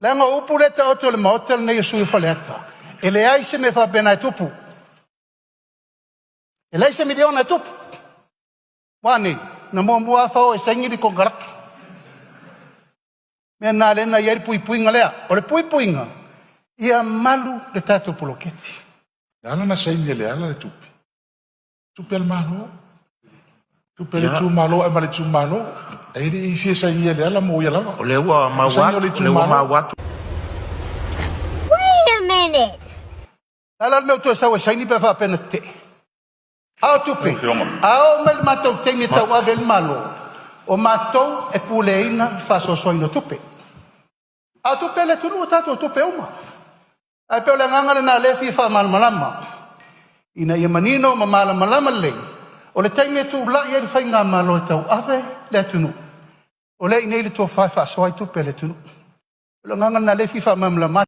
Leaga o upu lea e taoto i le Maota lenei o sui usufono o Faleata, e leai se mea faapena e tupu. E leai se miliona e tupu. Ua a nei? Na muamua lava Fao e saini le konekarate. O le mea lena lea na i ai le puipuiga lea. O le puipuiga, ia malu le tatou poloketi. Na ala ona saini e Leala le tupe, tupe a le Malo, tupe a le itumalo e aumai i le itumalo. E le i fia sainia e Leala mo ia lava. O lea ua maua Saini o atu, le o lea ua itumalo. maua atu. Wait a minute. Le a le mea ua toe sau e saini pe a faapea na tetee? A o tupe, a oo mai le matou taimi e tauave ai le Malo, o matou e puleaina le faasoasoaina o tupe. A o tupe a le atunuu, o tatou tupe uma. Ae pei o le agaga lena o lea e fia faamalamalama ina ia manino ma malamalama lelei, o le taimi e tulai ai le faigamalo e tauave le atunuu, o lea e i inei le tofa e faasoa ai tupe a le atunuu. O le agaga lena o lea e fia faamalamalama.